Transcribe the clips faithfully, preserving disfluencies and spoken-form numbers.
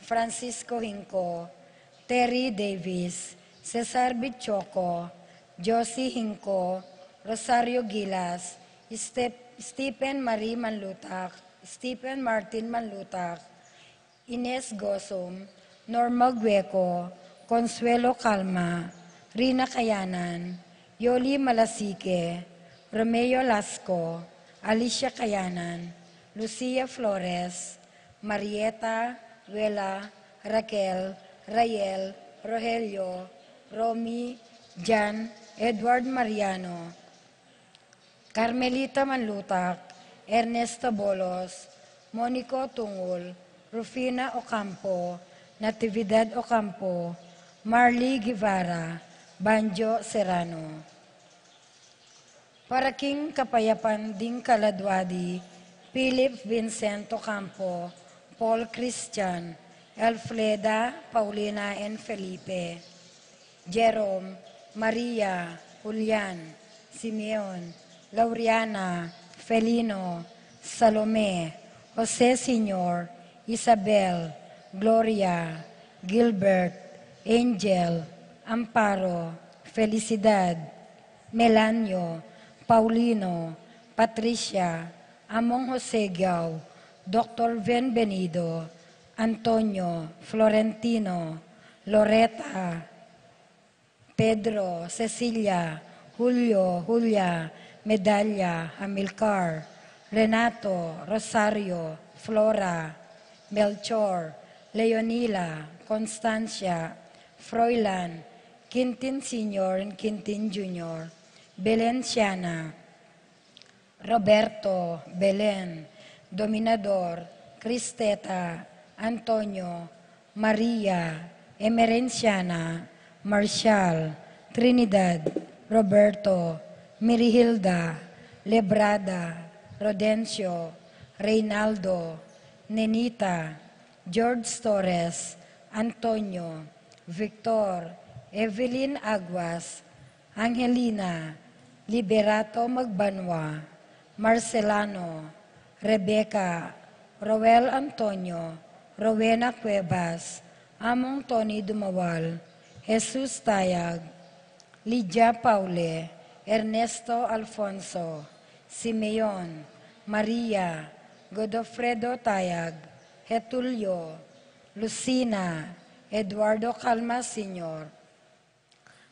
Francisco Hinco, Terry Davis, Cesar Bichoco, Josie Hinco, Rosario Gilas, Step-, Stephen Marie Manlutak, Stephen Martin Manlutak, Ines Gosum, Norma Gueco, Consuelo Calma, Rina Kayanan, Yoli Malasique, Romeo Lasco, Alicia Kayanan, Lucia Flores, Marieta, Luela, Raquel, Rael, Rogelio, Romy, Jan, Edward Mariano, Carmelita Manlutak, Ernesto Bolos, Monico Tungul, Rufina Ocampo, Natividad Ocampo, Marley Guevara, Banjo Serrano. Para king kapayapan ding kaladwa di, Philip Vincent Ocampo, Paul Christian, Elfreda, Paulina and Felipe, Jerome, Maria, Julian, Simeon, Lauriana, Felino, Salome, Jose Senior, Isabel, Gloria, Gilbert, Angel, Amparo, Felicidad, Melanio, Paulino, Patricia, Among Jose Gau, Doctor Bienvenido, Antonio, Florentino, Loreta, Pedro, Cecilia, Julio, Julia, Medalla, Amilcar, Renato, Rosario, Flora, Melchor, Leonila, Constancia, Froilan, Quintin Senior and Quintin Junior, Belenciana, Roberto, Belen, Dominador, Cristeta, Antonio, Maria, Emerenciana, Marcial, Trinidad, Roberto, Mirihilda, Lebrada, Rodencio, Reynaldo, Nenita, George Torres, Antonio, Victor, Evelyn Aguas, Angelina, Liberato Magbanua, Marcelano, Rebecca, Roel Antonio, Rowena Cuevas, Among Tony Dumawal, Jesus Tayag, Lydia Paule, Ernesto Alfonso, Simeon, Maria, Godofredo Tayag, Getulio, Lucina, Eduardo Calma Senior,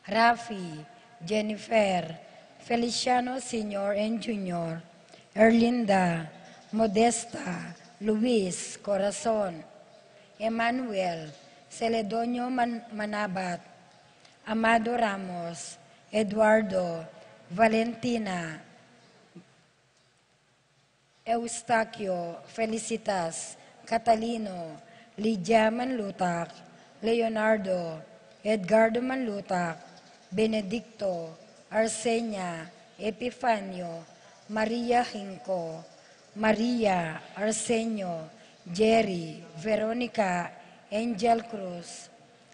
Rafi, Jennifer, Feliciano Senior and Junior, Erlinda, Modesta, Luis, Corazon, Emmanuel, Celedonio Man-, Manabat, Amado Ramos, Eduardo, Valentina, Eustaquio, Felicitas, Catalino, Lydia Manlutak, Leonardo, Edgardo Manlutak, Benedicto, Arsenia, Epifanio, Maria Hinco, Maria, Arsenio, Jerry, Veronica, Angel Cruz,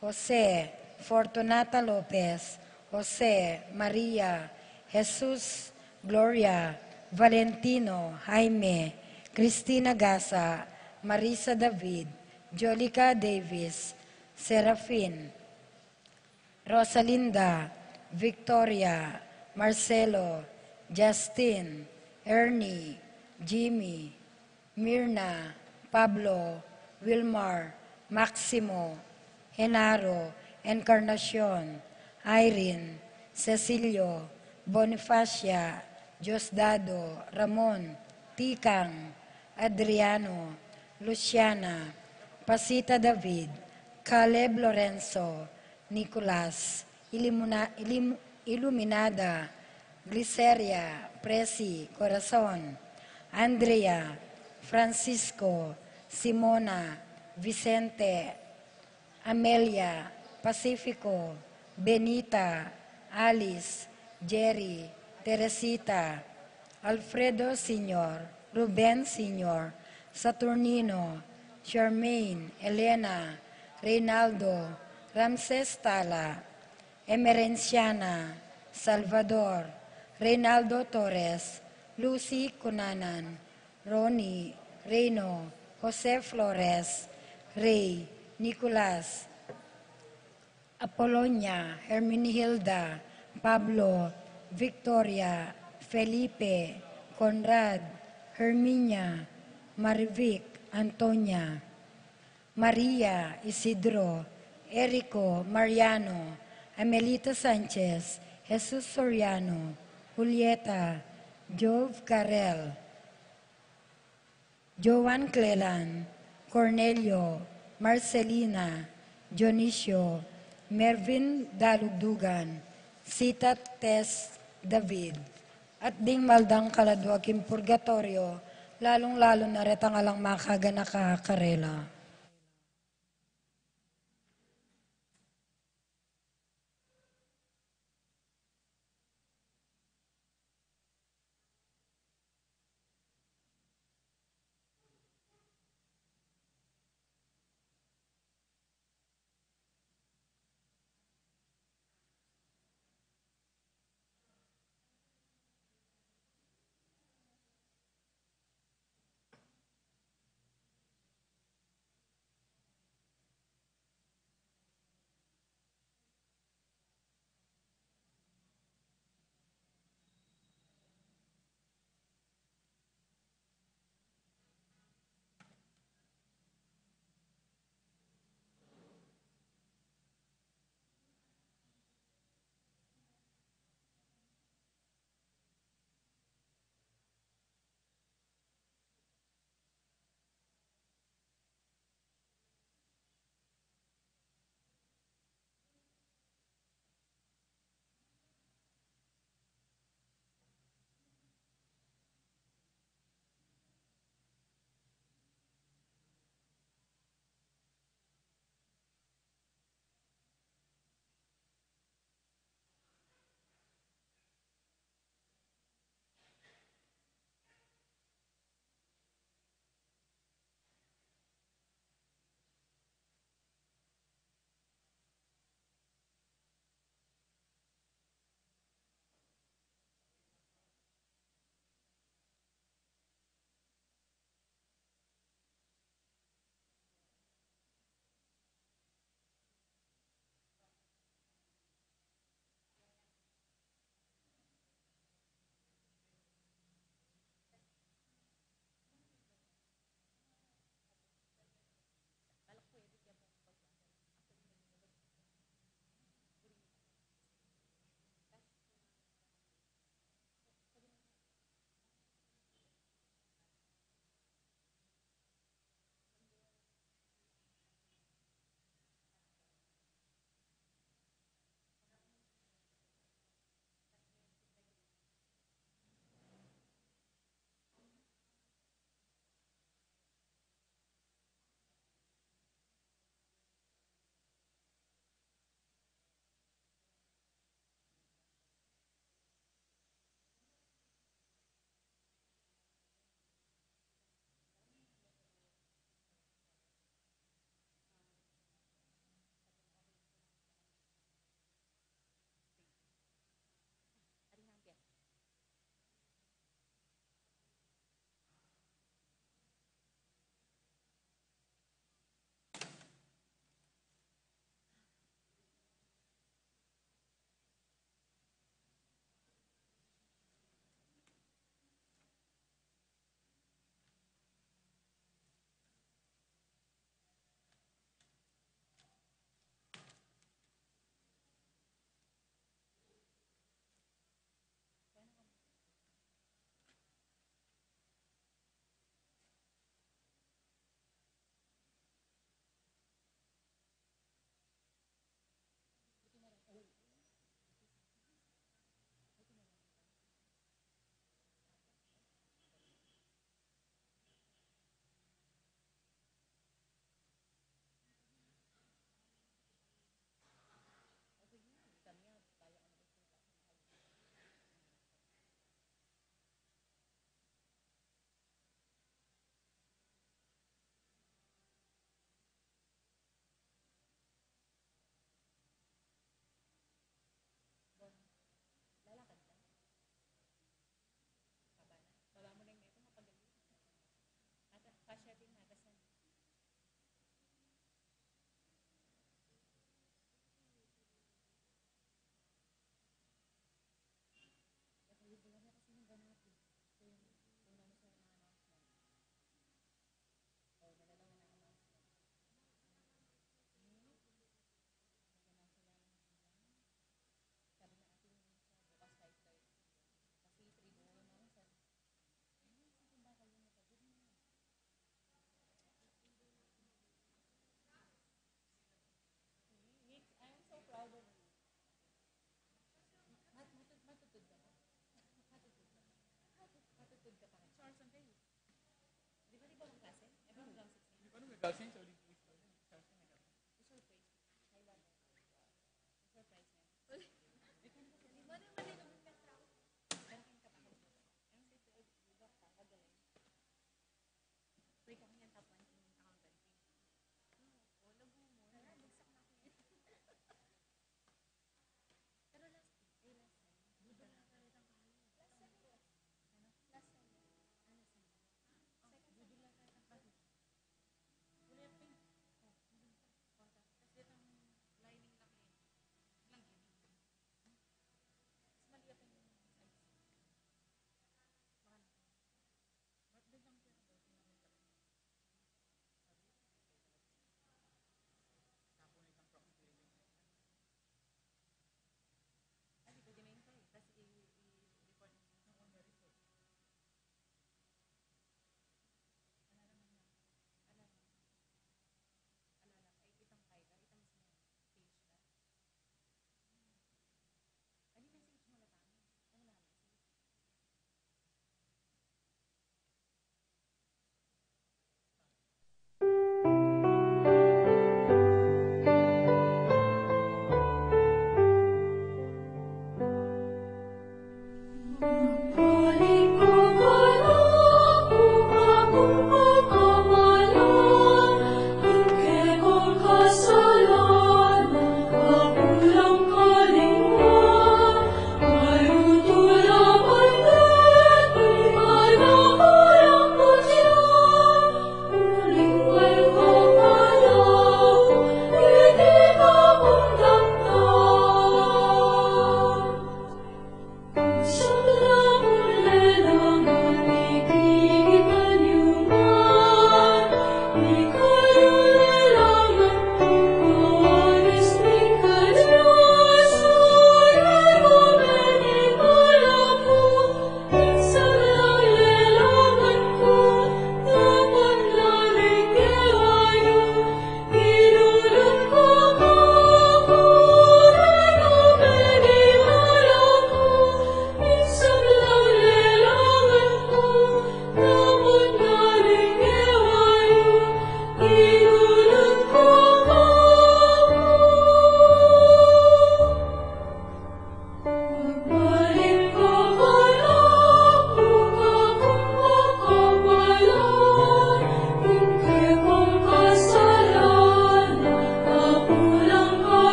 Jose, Fortunata Lopez, Jose, Maria, Jesus, Gloria, Valentino, Jaime, Cristina Gasa, Marisa David, Jolica Davis, Serafin, Rosalinda, Victoria, Marcelo, Justin, Ernie, Jimmy, Mirna, Pablo, Wilmar, Maximo, Genaro, Encarnacion, Irene, Cecilio, Bonifacia, Diosdado, Ramon, Tikang, Adriano, Luciana, Pasita David, Caleb Lorenzo, Nicolas, Ilimuna-, Ilim-, Iluminada, Gliceria, Presi, Corazon, Andrea, Francisco, Simona, Vicente, Amelia, Pacifico, Benita, Alice, Jerry, Teresita, Alfredo Senior, Ruben Senior, Saturnino, Charmaine, Elena, Reynaldo, Ramses Tala, Emerenciana, Salvador, Reynaldo Torres, Lucy Cunanan, Ronnie, Reyno, Jose Flores, Rey, Nicolas, Apolonia, Hermenegilda, Pablo, Victoria, Felipe, Conrad, Herminia, Marivic, Antonia, Maria, Isidro, Erico, Mariano, Amelita Sanchez, Jesus Soriano, Julieta, Jove Carel, Joan Clelan, Cornelio, Marcelina, Dionisio, Mervin Dalugdugan, Sita Tess David, at ding maldang kaladua king purgatorio, lalung-lalu na retang alang makaganaka karela. Charles ang kayo. Di ba, di ba, ang klase? Everyone belongs to the same. Di ba, nung nag-class yun, sa ulit-ulit ko, Charles ang nag-class. Surprise. Ay, wala. Surprise niya. Di ba, di ba, di ba, pero kayong kapatid ko? Ang si Phil, di ba, magaling. Wait, ako yung top one in accountancy. Oo, lagu mo. Wala, bagsak na ako. Pero last week, ay, last time, budol na tayo ng kahalan. Last time, ano? Last time. Ah, last time. Oh, budol na tayo ng kahalan. Wala yung paint.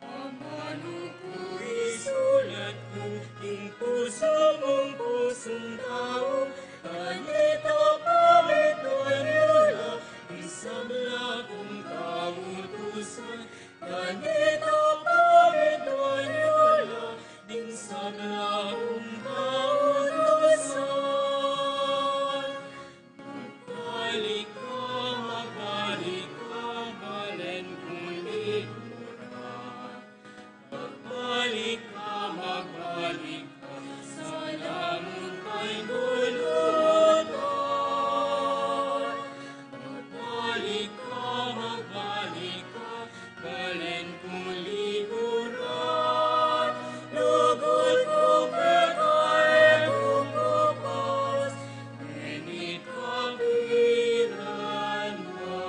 Amanu ku isulat ku king pusu mung pusung tau, kanita pamitua yu la, ing sabla kung kautusan, kanita pamitua yu la, ing sabla kung kautusan. Magbalik ka, magbalik ka, balen kung likuran. Magbalik ka, magbalik ka, sala mung paglulutan. Magbalik ka, magbalik ka, balen kung likuran. Lugud ku keka e ku kupas, ngenit kapilan na.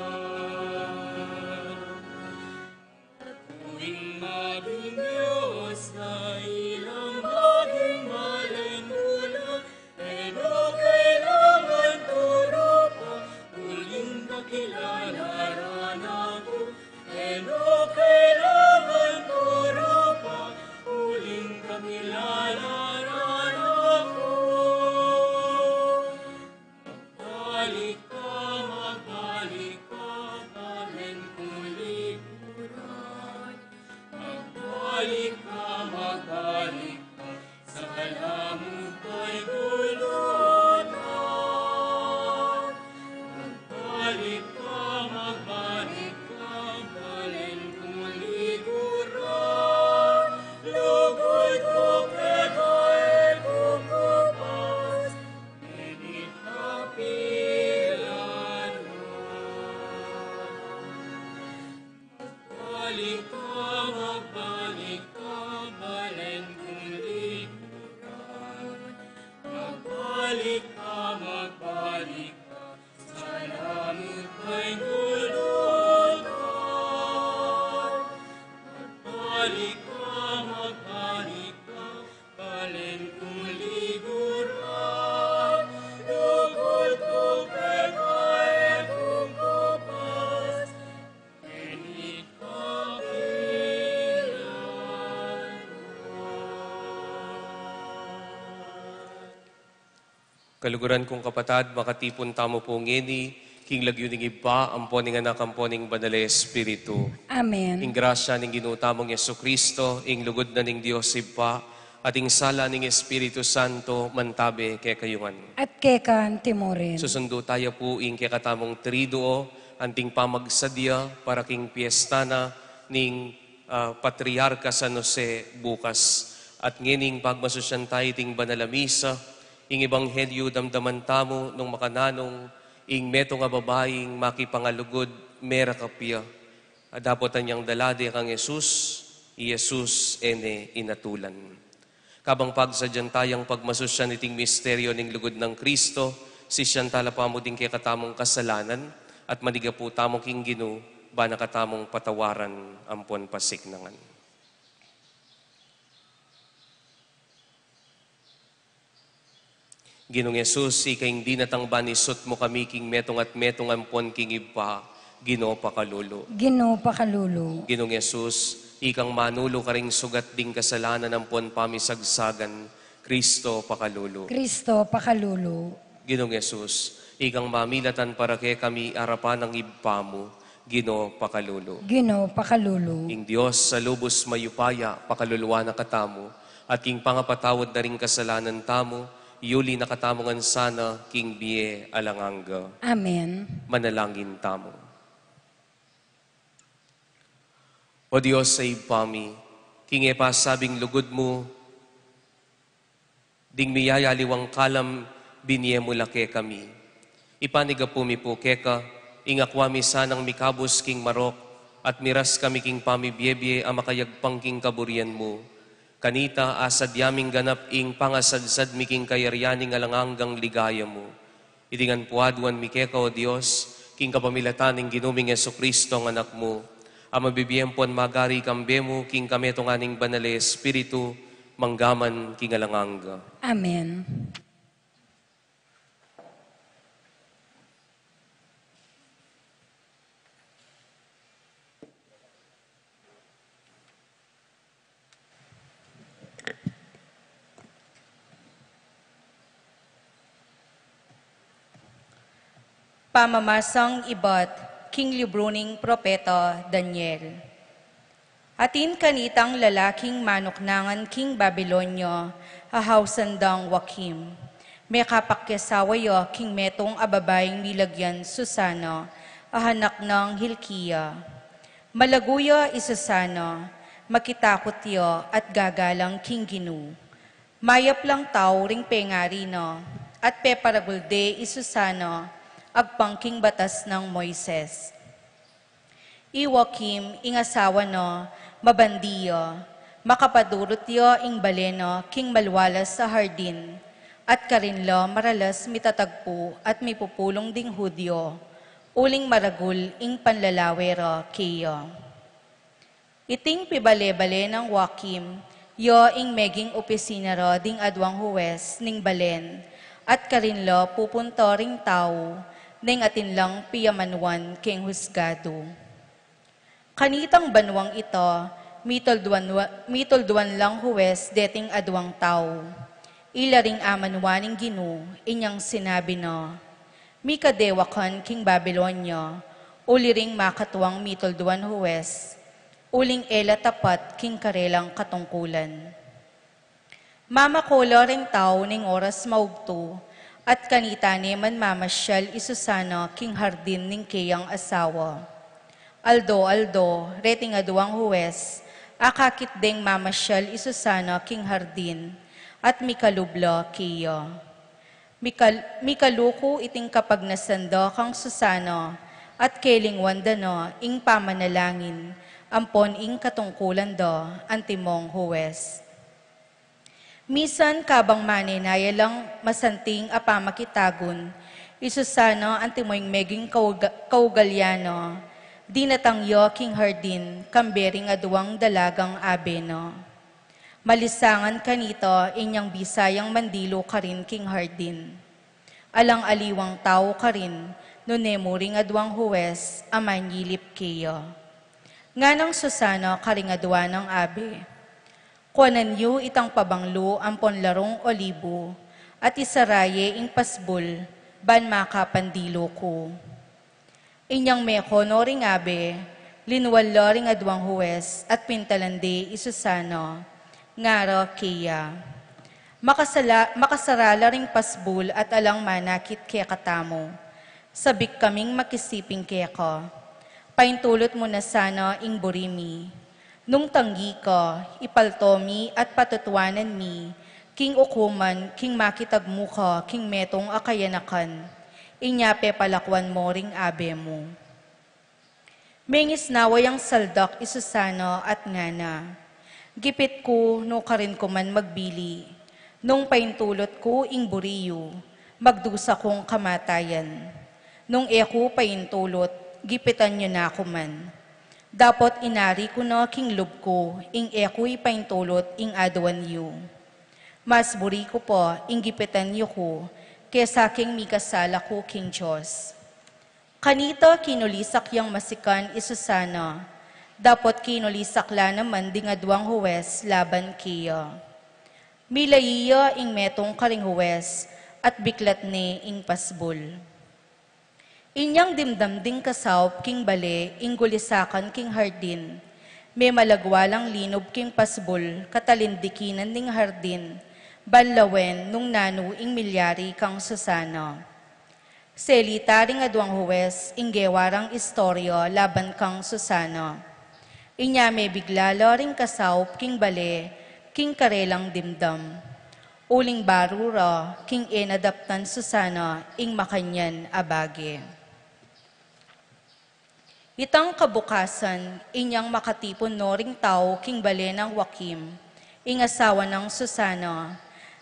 At uling maging Dios na, ilang maging balen ku na, e no kailangan turu pa, uling kakilala ra na ku. E no kailangan turu pa, uling kakilala ra na ku. Magbalik ka, magbalik ka, balen kung likuran. Magbalik ka, magbalik ka, sala mung paglulutan. Magbalik ka, magbalik ka, balen kung likuran. Lugud ku keka e ku kupas, ngenit kapilan na. Magbalik ka, magbalik ka, balen kung likuran. Magbalik ka, magbalik ka, sala mung paglulutan. Magbalik ka, magbalik ka, balen kung likuran. Lugud ku keka e ku kupas, ngenit kapilan na. Kaluguran kung kapatad, makatipun tamu pu ngeni king lagyu ning Ibpa, ampo ning Anak, ampo ning Banal a Espiritu. Amen. Ing grasya ning Ginu tamung Jesucristo, ing lugud na ning Dios Ibpa, at ing sala ning Espiritu Santo, mantabe kekayu ngan. At keka anti mu rin. Susundu taya pu ing kekatamung Triduo, anting pamagsadya para king piesta na ning ah, Patriarka San Jose bukas. At ngening pagmasusyan taya iting banal a misa, ing ebanghelyu damdaman tamu nung makananung ing metung a babaing makipangalugud merakap ya. At dapot anyang dala de kang Jesus, i Jesus e ne inatulan. Kabang pagsadyan tayang pagmasusyan iting misteryo ning lugud nang Cristo, sisian tala pamu ding kekatamung kasalanan, at manigapu tamu king Ginu, bana katamung patawaran ampon pasiknangan. Ginung Jesus, ika ing dinatang ban isut mu kami king metung at metung ampon king Ibpa, Ginu pakalulu. Ginu pakalulu. Ginung Jesus, ikang manulu karing sugat ding kasalanan ampon pamisagsagan, Cristo pakalulu. Cristo pakalulu. Ginung Jesus, ikang mamilatan para kekami arapan nang Ibpa mu, Ginu pakalulu. Ginu pakalulu. Ing Dios a lubus mayupaya pakaluluan na katamu, at king pangapatawad na ring kasalanan tamu, yuli na katamu ngan sana king bie alang angga. Amen. Manalangin tamu. O Dios a Ibpa mi, king e pasabing lugud mu, Ding miyayaliwang kalam, binie mu la kekami. Ipanigapu mi pu keka, ing akwa mi sanang mikabus king marok, at miras kami king pamibiebie a makayagpang king kaburian mu. Kanita, asadya ming ganap ing pangasadsad mi king kayarian ning alang anggang ligaya mu. Iti ngan pu aduan mi keka, O Dios, king kapamilatan ning Ginu ming Jesucristo a Anak mu, a mabibie ampon magari kambe mu king kametungan ning Banal a Espiritu, mangga man king alang angga. Amen. Pamamasang ibat king libru ning propeta Daniel. Atin kanitang lalaking manuknangan king Babilonia, a hausan dang Joachim. Mekapakyasawa ya king metung a babaing milagyan Susana, a anak nang Hilkia. Malagu ya i Susana, makitakut ya at gagalang king Ginu. Mayap lang tau ring pengari na, at peparagul de i Susana agpang king batas nang Moises. I Joachim, ing asawa na, mabandi ya, makapadurut ya ing bale na king malwalas a hardin, at karin la maralas mitatagpu at mipupulung ding Judio, uling maragul ing panlalawe ra keya. Iting pibale-bale nang Joachim, ya ing meging opisina ra ding aduang huwes ning balen, at karin la pupunta ring tau, neng atin lang piyamanuan keng husgadu. Kanitang banuang ita, mitulduan wa-, mitulduan lang huwes deting aduang tau. Ila ring amanuan ning Ginu, inyang sinabi na, Mika dewa ka king Babilonia, uli ring makatuang mitulduan huwes, uling e la tapat king karelang katungkulan. Mamako la ring tau ning oras maugtu, at kanita ne man mamasyal i Susana king hardin ning keyang asawa. Aldo-aldo, reting aduang huwes, akakit deng mamasyal i Susana king hardin, at mikalub la keya. Mikal-, mikaluku iting kapagnasan da kang Susana, at kelingwan da na ing pamanalangin, ampon ing katungkulan da antimong huwes. Misan kabang manenaya lang masanting a pamakitagun i Susana antimo ing meging kauga-, kaugalian na, dinatang ya king hardin kambe ring aduang dalagang abe na. Malisangan kanita inyang bisa yang mandilu karin king hardin. Alang aliwang tau karin, nune mu ring aduang huwes a manyilip keya. Nganang Susana karing aduang abe, Kuanan yu itang pabanglu ampon larung olibu, at isara ye ing pasbul, ban makapandilu ku. Inyang meko no ring abe, linual la ring aduang huwes at pintalan de i Susana, ngara keya, Makasala-, makasara la ring pasbul at alang manakit kekatamu. Sabik kaming makisiping keka. Paintulut mu na sana ing buri mi. Nung tanggi ka, ipalto mi at patutuanan mi king ukuman king makitagmu ka king metung a kayanakan. Inya pepalakuan mo ring abe mu. Mengisnawa yang saldak i Susana at ngana, Gipit ku, nukarin ku man magbili. Nung paintulut ku ing buri yu, magdusa kung kamatayan. Nung e ku paintulut, gipitan yu na ku man. Dapot inari ku na king lub ku ing e ku ipaintulut ing aduan yu. Mas buri ku pa ing gipitan yu ku kesa king mikasala ku king Dios. Kanita kinulisak yang masikan i Susana, dapot kinulisak la naman ding aduang huwes laban keya. Milayi ya ing metung karing huwes at biklat ne ing pasbul. Inyang dimdam ding kasaup king bale ing gulisakan king hardin, memalagwa lang linub king pasbul katalindikinan ning hardin, ban lawen nung nanu ing milyari kang Susana. Selita ring aduang huwes ing gewa rang istorya laban kang Susana. Inya mebigla la ring kasaup king bale king karelang dimdam. uling baru ra king e na daptan Susana ing makanyan a bage. Itang kabukasan, inyang makatipun no ring tau king bale nang Joaquim, ing asawa nang Susana,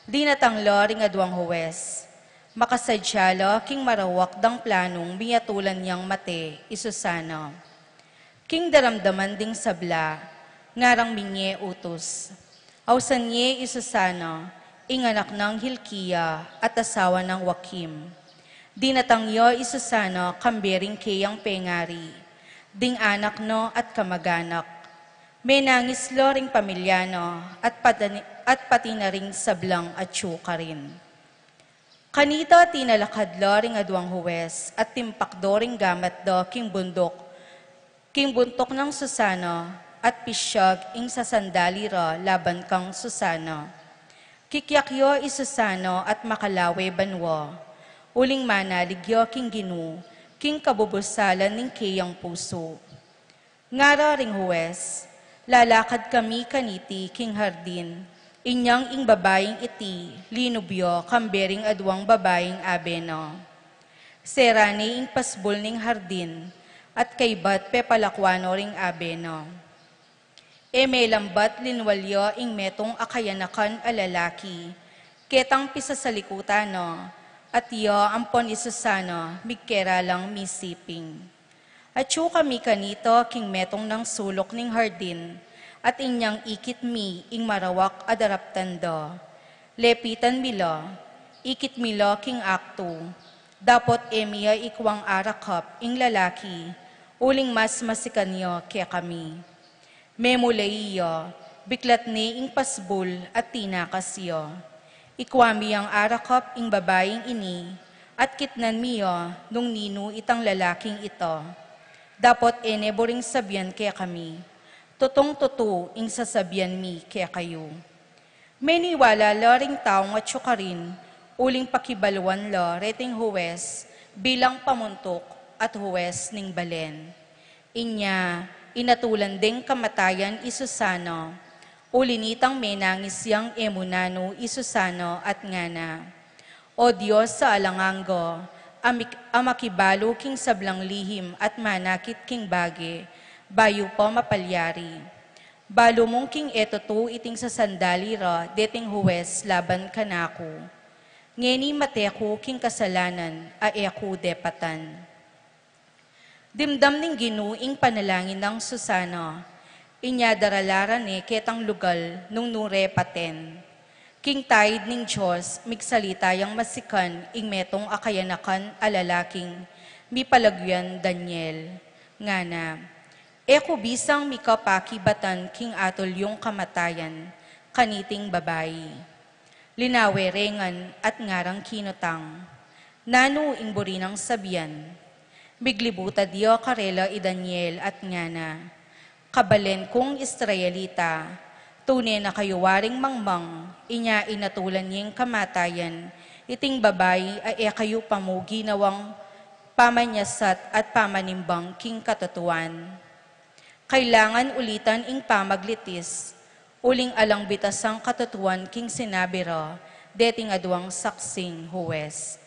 dinatang la ring aduang huwes. Makasadya la king marawak dang planung miatulan yang mate i Susana. King daramdaman ding sabla, ngarang minye utus. Ausan ye i Susana, ing anak nang Hilkia at asawa nang Joaquim. Dinatang ya i Susana kambe ring keyang pengari, ding anak na at kamaganak. Menangis la ring pamilya na at pati, at pati na ring sablang atyu karin. Kanita tinalakad la ring aduang huwes at timpakdo ring gamat da king bunduk, king buntuk nang Susana, at pisyag ing sasandali ra laban kang Susana. Kikyak ya i Susana at makalawe banua, uling manalig ya king Ginu, king kabubusalan ning keyang pusu. Ngara ring huwes, lalakad kami kaniti king hardin, inyang ing babaing iti linub ya kambe ring aduang babaing abe na. Sera ne ing pasbul ning hardin, at kaybat pepalakwan no ring abe na. E melambat linwal ya ing metung a kayanakan a lalaki, ketang pisasalikutan na, at ya ampon i Susana migkera lang misiping. Atyu kami kanita king metung nang suluk ning hardin, at inyang ikit mi ing marawak a daraptan da. Lepitan mi la, ikit mi la king aktu, dapot e mi ya ikwang arakap ing lalaki, uling mas masikan ya kekami. Memulai ya, biklat ne ing pasbul at tinakas ya. Ikwa mi yang arakap ing babaing ini, at kitnan mi ya nung ninu itang lalaking ita. Dapot e ne buring sabian kekami, tutung tutu ing sasabian mi kekayu. Meniwala la ring taung atyu karin, uling pakibaluan la reting huwes bilang pamuntuk at huwes ning balen. Inya, inatulan deng kamatayan i Susana, uli nitang menangis yang e mu nanu i Susana at ngana, O Dios a alang angga, a mik-, a makibalu king sablang lihim at manakit king bage, bayu pa mapalyari. Balu mung king e tutu iting sasandali ra deting huwes laban kanaku. Ngeni mate ku king kasalanan a e ku depatan. Dimdam ning Ginu ing panalangin nang Susana, inya darala ra ne ketang lugal nung nure paten. King taid ning Dios, migsalita yang masikan ing metung a kayanakan a lalaking mipalagyan Daniel. Ngana, E ku bisang mikapakibatan king atul yung kamatayan kaniting babai. Linawe re ngan at ngarang kinutang, Nanu ing buri nang sabian? Miglibutad ya karela i Daniel at ngana, Kabalen kung Israelita, tune na kayu waring mangmang, inya inatulan yeng kamatayan iting babai a e kayu pamu ginawang pamanyasat at pamanimbang king katutuan. Kailangan ulitan ing pamaglitis, uling alang bitasang katutuan king sinabi ra deting aduang saksing huwes.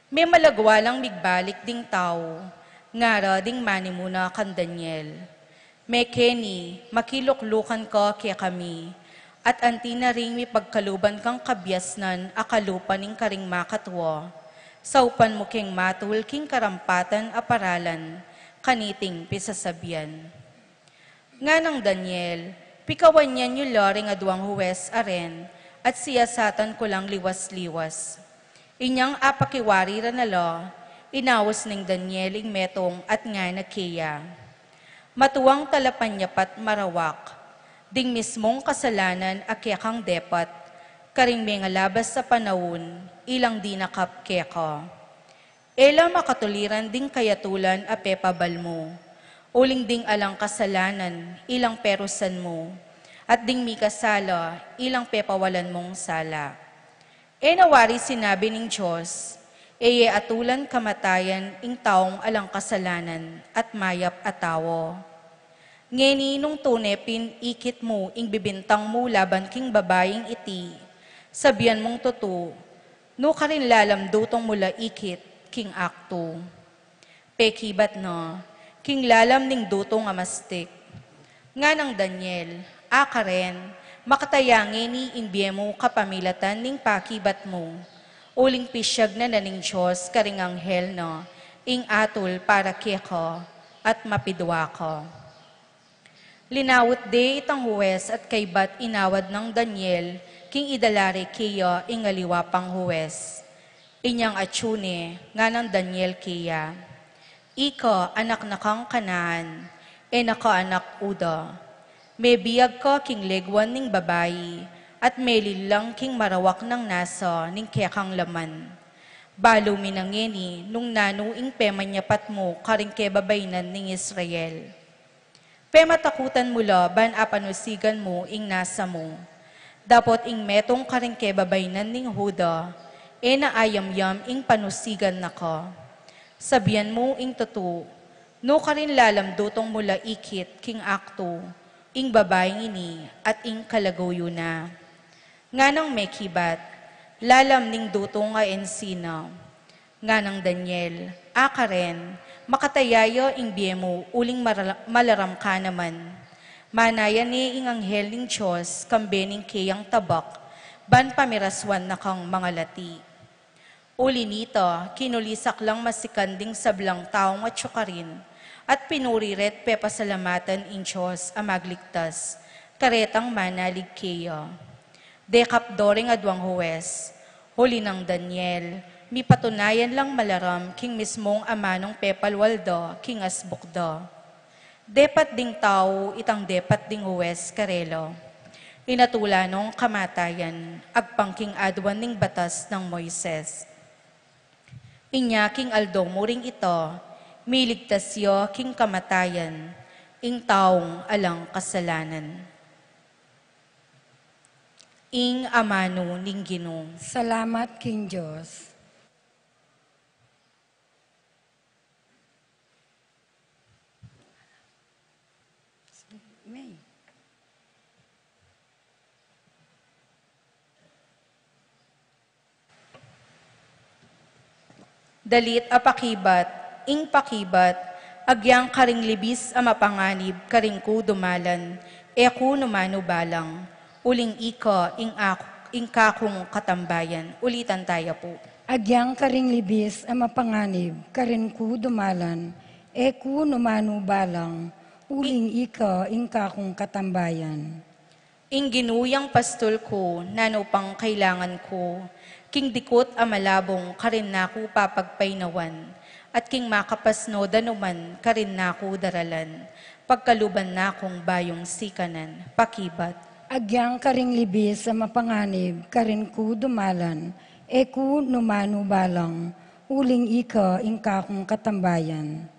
Memalagwa lang migbalik ding tau, ngara ding manimuna kang Daniel. Mekeni, makiluklukan ka kekami, at anti na ring mipagkaluban kang kabiasnan a kalupa ning karing makatua, saupan mu keng matul king karampatan a paralan kaniting pisasabian. Nganang Daniel, pikawan yan yu la ring aduang huwes a ren, at siyasatan ku lang liwas-liwas. Inyang apakiwari ra na la, inaus neng Daniel ing metung at ngana keya, Matuang talapanyapat marawak, ding mismung kasalanan a kekang depat, karing mengalabas a panaun, ilang dinakap keka. E la makatuliran ding kayatulan a pepabal mu, uling ding alang kasalanan, ilang perusan mu, at ding mikasala, ilang pepawalan mung sala. E na wari sinabi ning Dios, E ye atulan kamatayan ing taung alang kasalanan at mayap a tau. Ngeni nung tune pin ikit mu ing bibintang mu laban king babaing iti, Sabian mung tutu, nu karin lalam dutung mu la ikit king aktu? Pekibat na, king lalam ning dutung a mastik. Nganang Daniel, a karen, makataya ngeni ing bie mu kapamilatan ning pakibat mu. Uling pisiag na na ning Dios karing anghel na ing atul para keka at mapidua ka. Linawut de itang huwes at kaybat inawad nang Daniel king idala re keya ing aliwa pang huwes. Inyang atyu ne, nganang Daniel keya, "Ika anak na kang Kanaan, e na ka anak Huda. Mebiag ka king leguan ning babai, at melillang king marawak nang nasa ning kekang laman. Balu mi na ngeni nung nanu ing pemanyapat mu karing kebabaynan ning Israel. Pematakutan mu la ban apanusigan mu ing nasa mu. Dapot ing metung karing kebabaynan ning Huda, e na ayamyam ing panusigan na ka. Sabian mu ing tutu, nu karin lalam dutung mu la ikit king aktu, ing babaing ini at ing kalaguyu na?" Nganang mekibat, "Lalam ning dutung a ensina." Nganang Daniel, "A karen, makataya ya ing bie mu uling marala-, malaram ka naman." Manaya ne ing anghel ning Dios kambe ning keyang tabak, ban pamirasuan na kang mangalati. Uli nita, kinulisak lang masikan ding sablang taung atyu karin, at pinuri re't pepasalamatan ing Dios a magligtas karetang manalig keya. Dekap do ring aduang huwes, uli nang Daniel, mipatunayan lang malaram king mismung amanung pepalwal da king asbuk da. Depat ding tau itang depat ding huwes karela. Inatula nong kamatayan, agpang king aduan ning batas nang Moises. Inya king aldo mu ring ita, miligtas ya king kamatayan ing taung alang kasalanan. Ing amanu ning Ginu. Salamat king Dios. May. Dalit a pakibat, ing pakibat, agyang karing libis a mapanganib karin ku dumalan, e ku nu manu balang, uling ika ing ak-, ing kakung katambayan. Ulitan taya pu. Agyang karing libis a mapanganib karin ku dumalan, e ku nu manu balang, uling ika ing kakung katambayan. Ing Ginu yang pastul ku, nanu pang kailangan ku? King dikut a malabung karin na ku papagpainawan, at king makapasno danuman karin na ku daralan, pagkaluban na kung bayung sikanan. Pakibat. Agyang karing libis a mapanganib karin ku dumalan, e ku nu manu balang, uling ika ing kakung katambayan.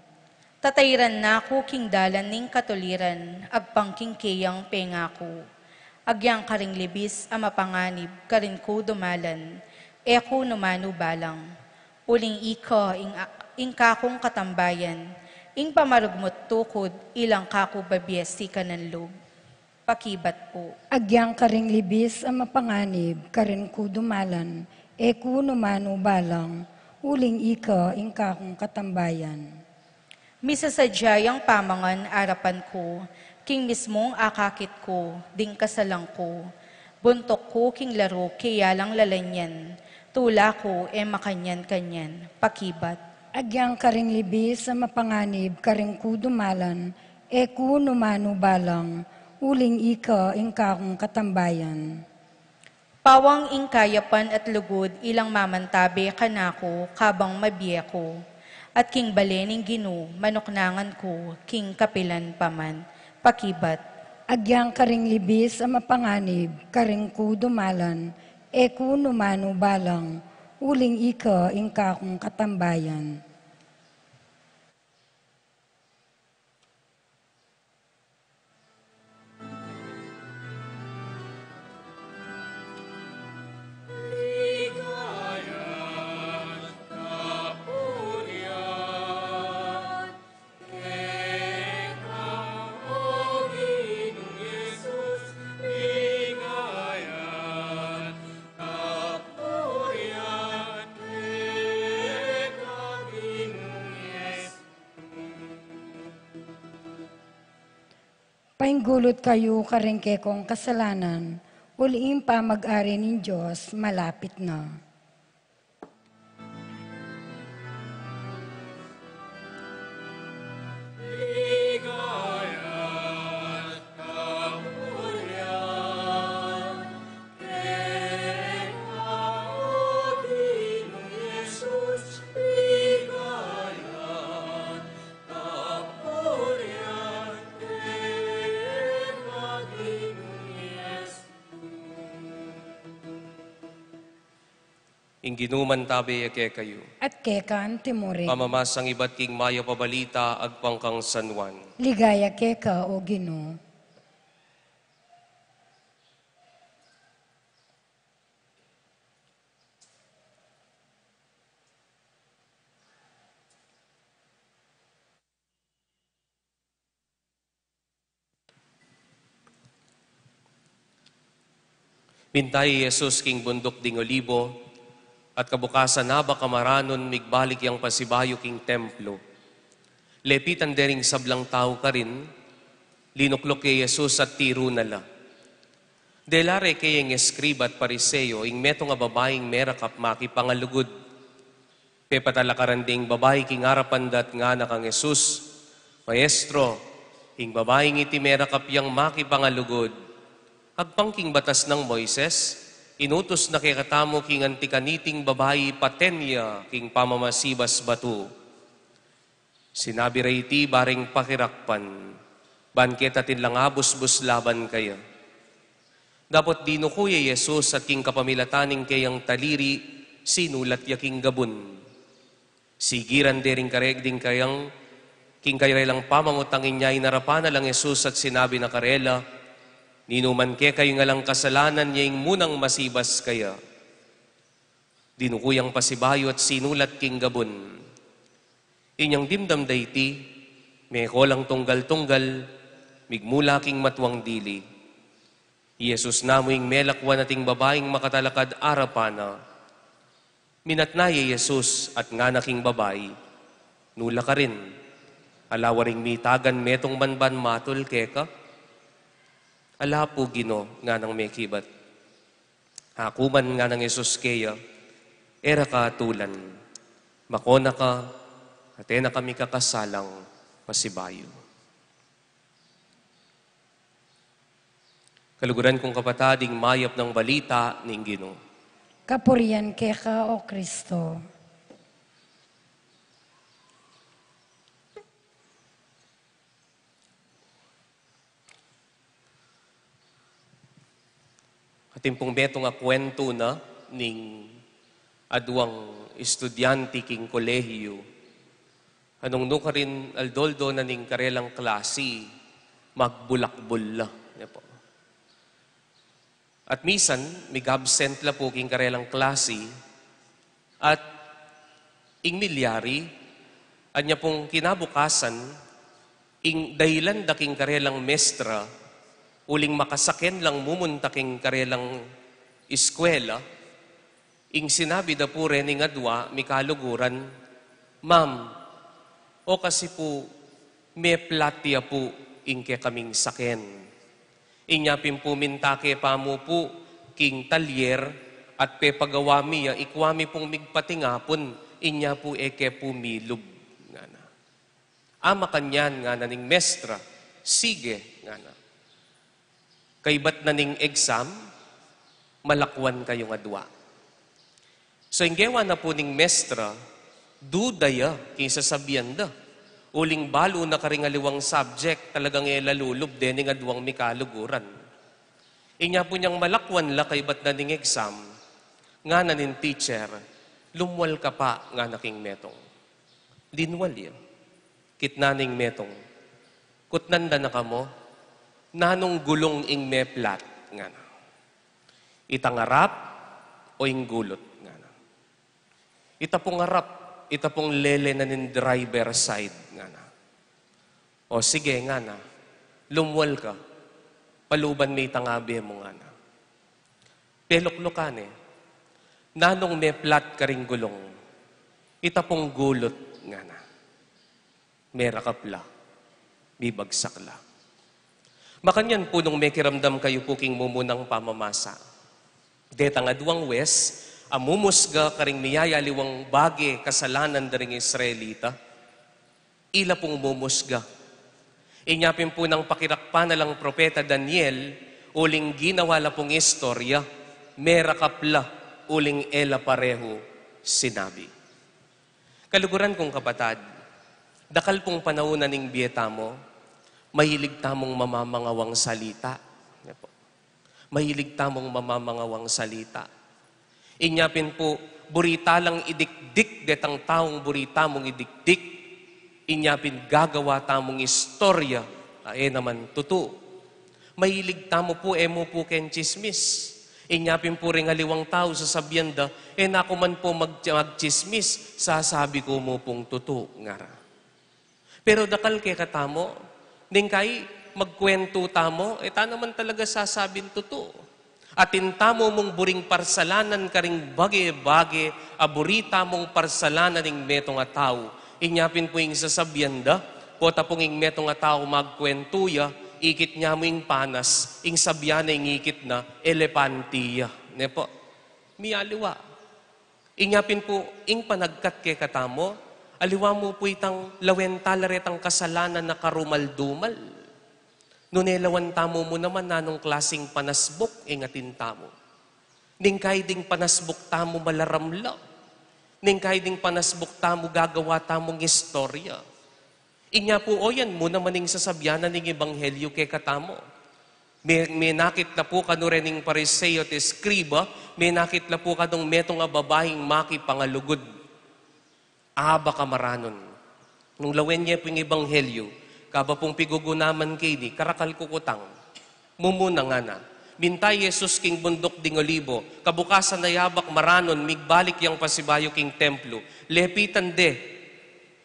Tatairan na ku king dalan ning katuliran, agpang king keyang pengaku. Agyang karing libis a mapanganib karin ku dumalan, e ku nu manu balang, uling ika ing a-, ing kakung katambayan, ing pamarugmut tukud, ilang kaku babie sikanan lub. Pakibat pu. Agyang karing libis a mapanganib karin ku dumalan, e ku nu manu balang, uling ika ing kakung katambayan. Misasadya yang pamangan arapan ku, king mismung akakit ku, ding kasalang ku. Buntuk ku king laru, keya lang lalanyan, tula ku, e makanyan-kanyan. Pakibat. Agyang karing libis a mapanganib karin ku dumalan, e ku nu manu balang, uling ika ing kakung katambayan. Pawang ing kayapan at lugud ilang mamantabe kanaku kabang mabie ku, at king bale ning Ginu manuknangan ku king kapilan pa man. Pakibat. Agyang karing libis a mapanganib karin ku dumalan, e ku nu manu balang, uling ika ing kakung katambayan. Painggulut kayu karing kekong kasalanan, uli ing pamag-ari ning Dios malapit na. Ing Ginu mantabe ya kekayu. At keka anti murin. Pamamasang ibat king mayap a balita agpang kang San Juan. Ligaya keka, O Ginu. Minta ya i Jesus king bunduk ding Olibo, at kabukasan na ba kamaranun migbalik yang pasibayu king templo. Lepitan de ring sablang tau karin, linukluk ya i Jesus at tiru na la. Dela re kaya ing eskriba at Pariseo ing metung a babaing merakap makipangalugud. Pepatalakaran ding babai king arapan da at ngana kang Jesus, "Maestro, ing babaing iti merakap yang makipangalugud. Agpang king batas nang Moises, inutus na kekatamu king anti kaniting babai paten ya king pamamasibas batu." Sinabi ra iti bareng pakirakpan, ban keta atin lang abusbus laban kaya. Dapot dinuku ya i Jesus at king kapamilatan ning keyang taliri, sinulat ya king gabun. Sigiran de ring kareg ding kayang, king karelang pamangutang inya inarapan na lang Jesus at sinabi na karela, "Ninuman kekayu ing alang kasalanan ya ing munang masibas kaya." Dinuku yang pasibayu at sinulat king gabun. Inyang dimdam da iti, meko lang tunggal-tunggal, migmula king matuang dili. I Jesus namu ing melakwan at ing babaing makatalakad arapan na. Minatna ya i Jesus at ngana king babai, "Nula karin, ala waring mitagan metung man ban matul keka?" "Ala pu, Ginu," nganang mekibat. "Aku man," nganang Jesus keya, "e ra ka atulan. Mako na ka, at e na ka mikakasalang pasibayu." Kaluguran kung kapatad, ing mayap nang balita ning Ginu. Kapurian keka, O Kristo. Atin pung metung a kwentu na ning aduang estudyante king kolehiyu. Nung nukarin aldo-aldo na ning karelang klasi, magbulakbul la, ne pu. At misan, mig-absent la pu king karelang klasi, at ing milyari, anya pung kinabukasan, ing dahilan da king karelang mestra, uling makasaken lang mumunta king karelang eskwela, ing sinabi da pu rening adua mikaluguran, "Ma'am, o kasi pu, meplat ya pu ing kekaming saken. Inya pin pu minta ke pamu pu king talyer at pepagawa mi ya, ikua mi pung migpatingapun, inya pu e ke pu milub," ngana. "A, makanyan," ngana ning mestra. "Sige," ngana. "Kaybat na ning exam, malakwan kayung adua." So, ing gewa na pu ning mestra, duda ya king sasabian da. Uling balu na karing aliwang subject, talagang e la lulub dening aduang mikaluguran. Inya pu inyang malakwan la kaybat na ning exam, ngana ning teacher, "Lumwal ka pa," ngana king metung. Linwal ya. Kitnan ning metung, "Kutnan da na kamu, nanung gulung ing meplat?" ngana. "Itang arap o ing gulut?" ngana. "Ita pung arap, ita pung lele na ning driver side," ngana. "O sige," ngana, "lumwal ka, paluban me itang abe mu," ngana. Peluklukan ne, "Nanung meplat karing gulung?" "Ita pung gulut," ngana. Merakap la, mibagsak la. Makanyan pu nung mekiramdam kayu pu king mumunang pamamasa. Detang aduang wes, a mumusga karing miyayaliwang bage kasalanan da ring Israelita, ila pung mumusga. Inya pin pu nang pakirakpan na lang propeta Daniel, uling ginawa la pung istorya, merakap la, uling e la parehu sinabi. Kaluguran kung kapatad, dakal pung panaun a ning bie tamu, mahilig tamung mamamangawang salita. Yan pu. Mahilig tamung mamamangawang salita. Inya pin pu, buri ta lang idikdik detang taung buri tamung idikdik. Inya pin gagawa tamung istorya a e naman tutu. Mahilig tamu pu, e mu pu ken tsismis. Inya pin pu ring aliwang tau sasabian da, "E na ku man pu mag-, magtsismis, sasabi ku mu pung tutu," ngara. Pero dakal kekatamu, neng kai magkuwentu tamu, e ta naman talaga sasabing tutu. Atin tamu mung buring parsalanan karing bage-bage a buri tamung parsalanan ning metung a tau. Inya pin pu ing sasabian da, pota pung ing metung a tau magkuwentu ya, ikit nya mu ing panas, ing sabian na ing ikit na, elepanti ya. Ne pu? Miyaliwa. Inya pin pu, ing panagkat kekatamu, aliwa mu pu itang lawen ta la retang kasalanan a karumal-dumal. Nune lawan tamu mu naman nanung klasing panasbuk ing atin tamu. Neng kai ding panasbuk tamu malaramla. Neng kai ding panasbuk tamu gagawa tamung istorya. Inya pu, o yan mu naman ing sasabian na ning ebanghelyu kekatamu. Me-, menakit la pu kanu rening Pariseo at eskriba, menakit la pu kanung metung a babaing makipangalugud. Aba ka maranun. Nung lawen ye pu ing ebanghelyu, kaba pung pigugunaman ke ini, karakal ku kutang. Mumuna ngana. Minta i Jesus king bunduk ding Olibo, kabukasan a yabak maranun, migbalik yang pasibayu king templu. Lepitan de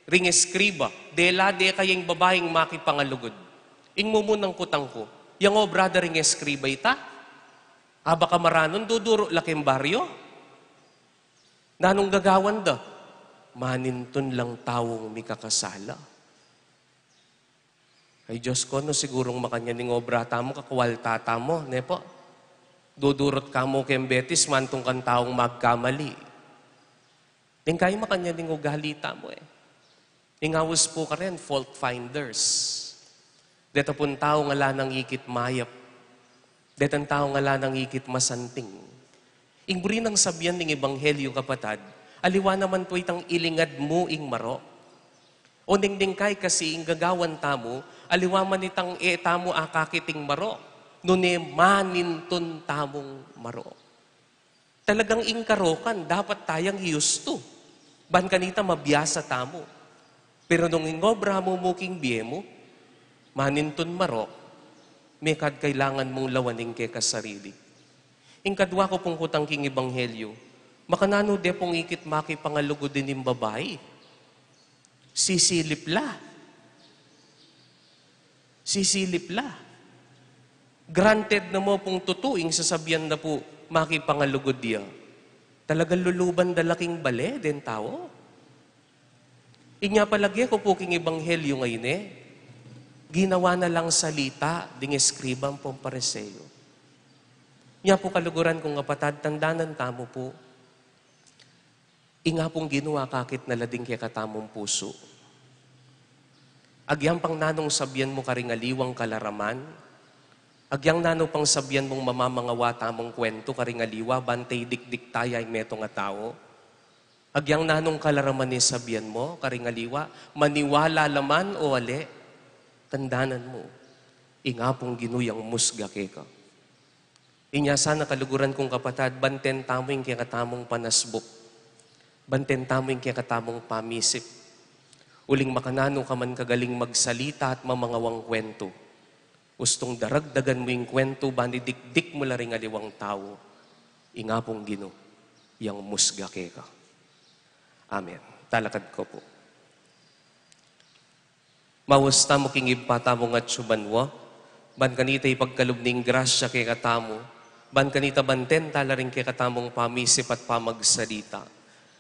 ring eskriba, dela de kaya ing babaing makipangalugud. Ing mumunang kutang ku, yang obra da ring eskriba ita? Aba ka maranun, duduru la king baryo? Nanung gagawan da? Manintun lang taung mikakasala. Ay, Diyos ko, no sigurung makanyan ing obra tamu, kakwalta tamu, ne pu? Dudurut ka mu keng Betis, mantung kang taung magkamali. Neng kai makanyan ing ugali tamu, e. Ing aus pu karen, fault finders. Deta pung taung ala nang ikit mayap. Detang taung ala nang ikit masanting. Ing buri nang sabian ning ebanghelyu, kapatad, aliwa naman pu itang ilingad mu ing marok. O neng, neng kai kasi ing gagawan tamu, aliwa man itang e tamu akakit ing marok, nune manintun tamung marok. Talagang ing karokan, dapat tayang i-use to. Ban kanita mabiasa tamu. Pero nung ing obra mu mu king bie mu, manintun marok, mekad kailangan mung lawan ing keka sarili. Ing kadwa ku pung kutang king ebanghelyu, makananu de pung ikit makipangalugud ining babai? Sisilip la. Sisilip la. Granted na mu pung tutu ing sasabian na pu makipangalugud ya. Talagang luluban da la king bale deng tau. Inya palage ku pu king ebanghelyu ngeni, e, ginawa na lang salita ding eskriba ampong Pariseo. Nya pu kaluguran kung kapatad, tandanan tamu pu, ing Apung Ginu akakit na la ding kekatamung pusu. Agyang pang nanung sabian mu karing aliwang kalaraman, agyang nanu pang sabian mung mamamangawa tamung kwentu karing aliwa, bantay dikdik taya ing metung a tau. Agyang nanung kalaraman ing sabian mu karing aliwa, maniwala la man o ali, tandanan mu, ing Apung Ginu yang musga keka. Inya sana kaluguran kung kapatad, banten tamu ing kekatamung panasbuk. Banten tamu ing kekatamung pamisip. Uling makananu ka man kagaling magsalita at mamangawang kwentu, ustung daragdagan mu ing kwentu, ban idikdik mu la ring aliwang tau, ing Apung Ginu yang musga keka. Amen. Talakad ko pu. Maus tamu king Ibpa tamung atsu banua, ban kanita ipagkalub ning grasya kekatamu, ban kanita banten ta la ring kekatamung pamisip at pamagsalita.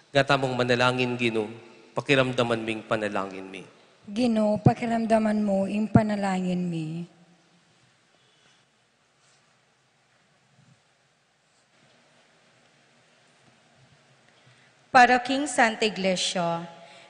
Nga tamung manalangin, Ginu, pakiramdaman mu ing panalangin mi. Ginu, pakiramdaman mu ing panalangin mi. Para king Santa Iglesia,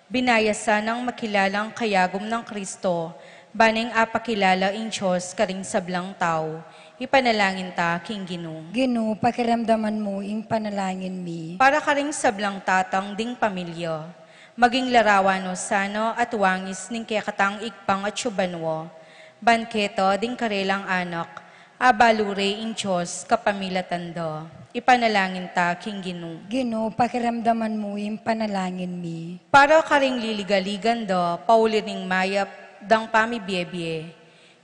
binaya sanang makilala ing kayagum nang Kristo, ban ing apakilala ing Dios karing sablang tau. Ipanalangin ta king Ginu. Ginu, pakiramdaman mu ing panalangin mi. Para karing sablang tatang ding pamilya, maging larawan no sana at wangis ning kekatang Ibpang atsu banua, ban keta ding karelang anak, abalu re ing Dios kapamilatan da. Ipanalangin ta king Ginu. Ginu, pakiramdaman mu ing panalangin mi. Para karing liligaligan da pauli ning mayap dang pamibiebie,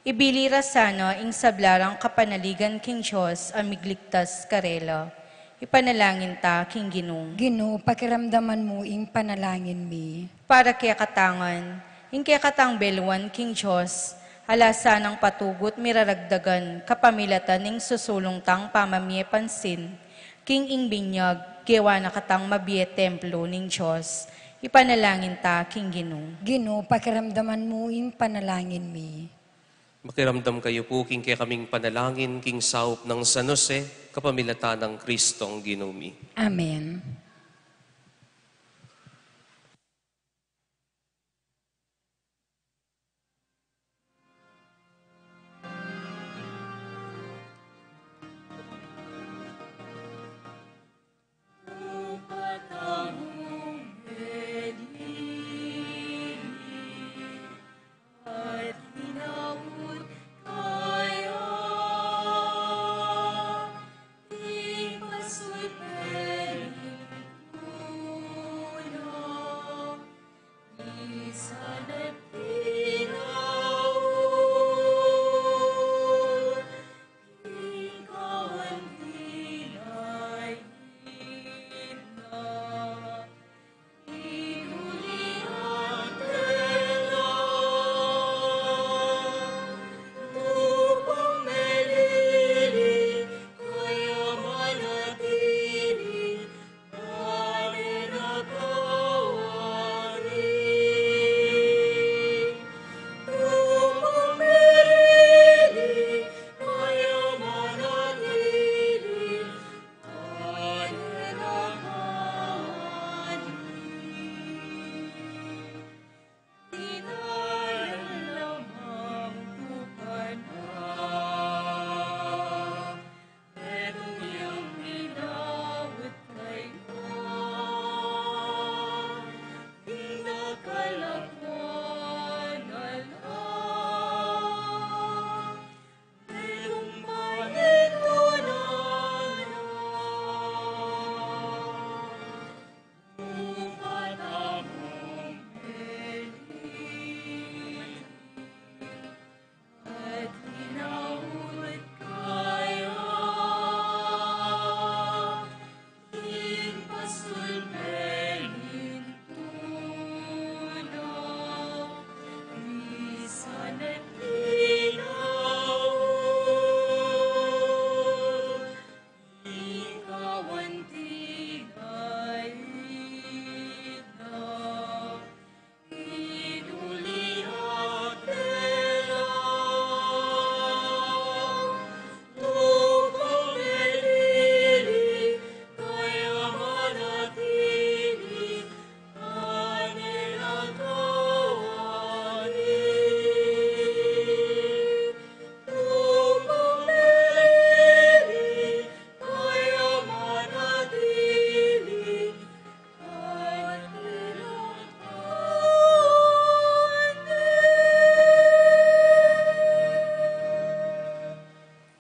ibili ra sana ing sabla rang kapanaligan king Dios a migligtas karela. Ipanalangin ta king Ginu. Ginu, pakiramdaman mu ing panalangin mi. Para kekatang ngan, ing kekatang beluan king Dios, ala sanang patugut miraragdagan kapamilatan ning susulung tang pamamie pansin king ing binyag, gewa na katang mabie templo ning Dios. Ipanalangin ta king Ginu. Ginu, pakiramdaman mu ing panalangin mi. Makiramdam kayu pu king kekaming panalangin, king saup nang San Jose, kapamilatan nang Kristong Ginu mi. Amen.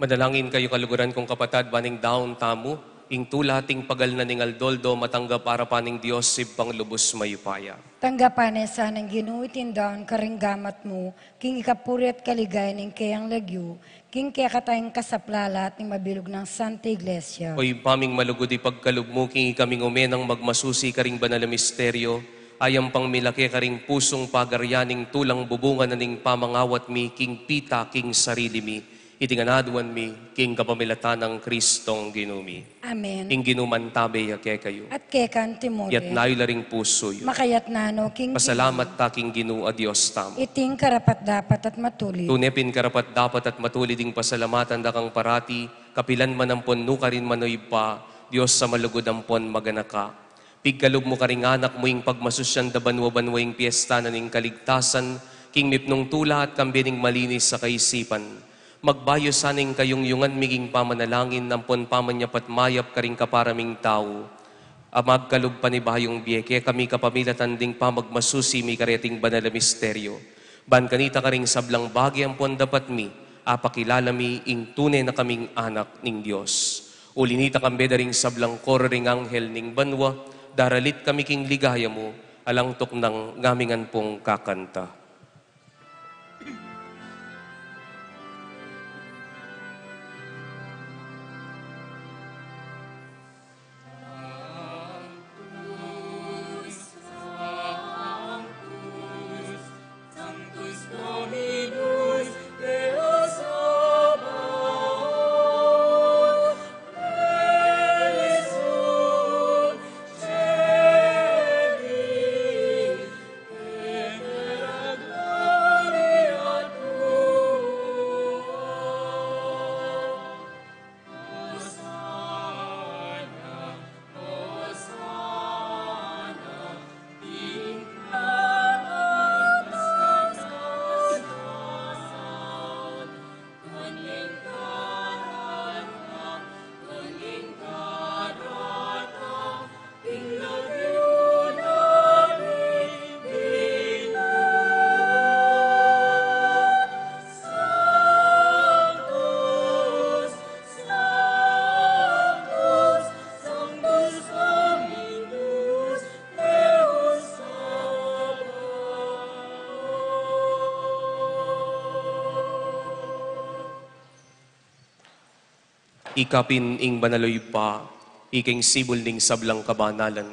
Manalangin kayu, kaluguran kung kapatad, ban ing daun tamu, ing tula ating pagal na ning aldo-aldo, matanggap arapan ning Dios Ibpang lubus mayupaya. Tanggapan na sa ning Ginu iting daun karing gamat mu, king ikapuri at kaligayan ning keyang lagyu, king kekatang kasaplalan at ning mabilug nang Santa Iglesia. O Ibpa ming malugud, ipagkalub mu king ikaming ume nang magmasusi karing banal a misteryo, ayang pang milake karing pusung pagaryan ning tulang bubungan na ning pamangawat mi king pita king sarili mi. Iti ngan aduan mi king kapamilatan nang Kristong Ginu mi. Amen. Ing Ginu mantabe ya kekayu. At keka naman. Yatna yu la ring pusu yu. Makayatna no king Ginu. Pasalamat ta king Ginu a Dios tamu. Iting karapat-dapat at matulid. Tune pin karapat-dapat at matulid ing pasalamatan da kang parati, kapilan man ampon nukarin man, o Ibpa, Dios a malugud ampon maganaka. Pigkalub mu karing anak mu ing pagmasusyan da banua-banua ing piesta na ning kaligtasan, king mipnung tula at kambe ning malinis a kaisipan. Magbayu sana ing kayungyungan mi king pamanalangin ampon pamanyapat mayap karing kapara ming tau. A magkalub panibayung bie kekami kapamilatan ding pamagmasusi mi kareting banal a misteryo. Ban kanita karing sablang bage ampon dapat mi, apakilala mi ing tune na kaming anak ning Dios. Uli nita kambe da ring sablang koro ring anghel ning banua, daralit kami king ligaya mu, alang tuknang ngamingan pung kakanta. Ikapin ing banal a Ibpa, ika ing sibul ning sablang kabanalan,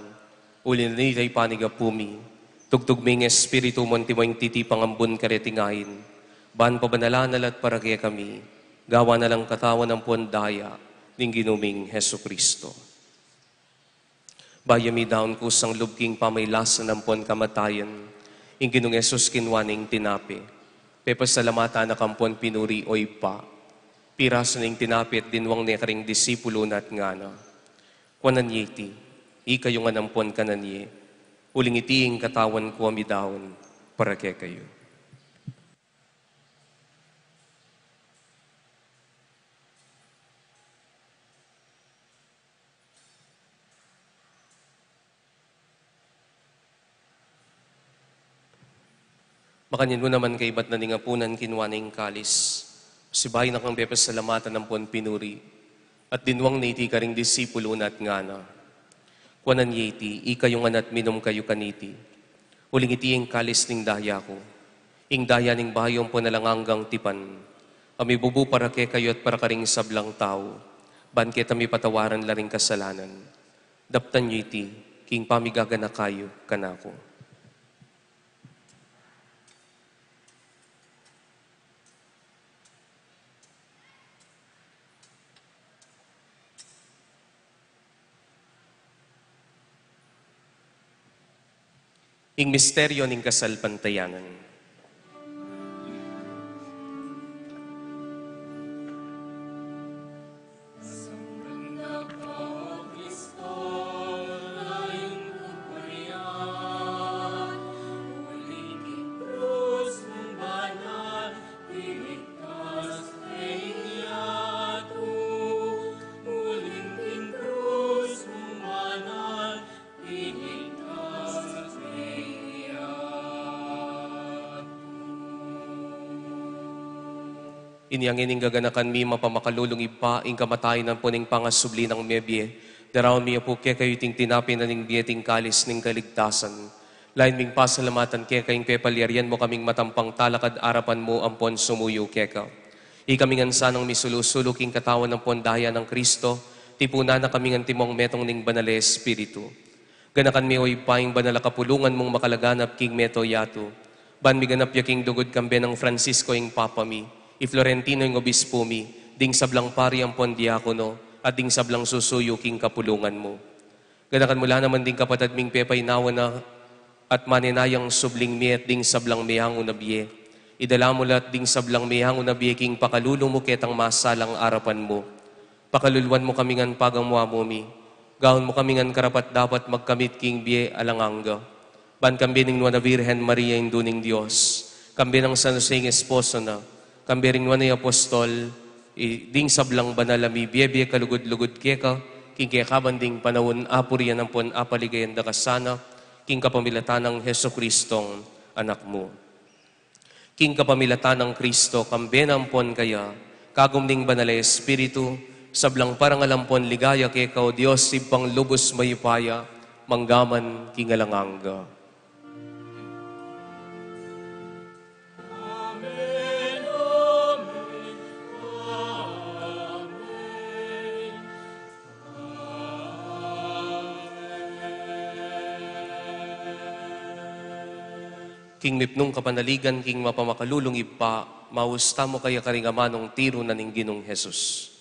uli na nita ipanyawad mi, tugtug me ing Espiritu mu antimo ing titipang ambun kareting ain, ban pabanalan na la at para kekami, gawan na lang katawan ampon daya ning Ginu ming Jesucristo. Bayu mi daun kusang lub king pamailasan ampon kamatayan, ing Ginung Jesus kinua ne ing tinape, pepasalamatan na ampon pinuri, o Ibpa, pirasu ne ing tinape at dinwang ne karing disipulu na at ngana: Kuanan ye iti, ikayu ngan ampon kanan ye, uling iti ing katawan ku a midaun para kekayu. Makanyan mu naman kaibat na ning apunan, kinua ne ing kalis, sibayu na kang pepasalamatan ampon pinuri, at dinwang ne iti karing disipulu na at ngana: Kuanan ye iti, ikayu ngan at minum kayu kaniti, uling iti ing kalis ning daya ku, ing daya ning bayu ampon alang anggang tipan, a mibubu para kekayu at para karing sablang tau, ban keta mipatawaran la ring kasalanan. Daptan yu iti king pamigaganaka yu kanaku. Ing misteryo ning kasalpantayanan. Inya ngeni ing gaganakan mi, mapamakalulung Ibpa, ing kamatayan ampon ing pangasubli nang mebie, daraun mi pu kekayu iting tinape na ning bie at ing kalis ning kaligtasan. Lain ming pasalamatan keka ing pepalyarian mu kaming matampang talakad arapan mu ampon sumuyu keka. Ikami ngan sanang misulu-sulu king katawan ampon daya nang Kristo, tipunan na kami ngan antimong metung ning Banal a Espiritu. Ganakan mi, o Ibpa, ing banal a kapulungan mung makalaganap king mabilug a yatu, ban miganap ya king lugud kambe nang Francisco ing Papa mi, i Florentino ing Obispu mi, ding sablang pari ampon diakono, at ding sablang susuyu king kapulungan mu. Ganakan mu la naman ding kapatad ming pepainawa na at manenayang subling mie at ding sablang meangu na bie. Idala mu la at ding sablang meangu na bie king pakalulu mu ketang masalang arapan mu. Pakaluluan mu kami ngan pagamu-amu mi, Gawan mu kami ngan karapat-dapat magkamit king bie alang angga. Ban kambe ning nuan a Virgen Maria, Indu ning Dios, kambe nang San Jose ing esposo na, kambe ring nuan a apostol, i-, ding sablang banal a mibie-bie kalugud-lugud keka, king kekaban ding panaun apurian ampon apaligayan da ka sana, king kapamilatan nang Jesucristong Anak mu. King kapamilatan nang Kristo, kambe na ampon kaya, kagum ning Banal a Espiritu, sablang parangal ampon ligaya keka, o Dios, Ibpang lubus mayupaya, manggaman king alang angga. King mipnung kapanaligan king mapamakalulung Ibpa, maus tamu kaya karing amanung tiru na ning Ginung Jesus.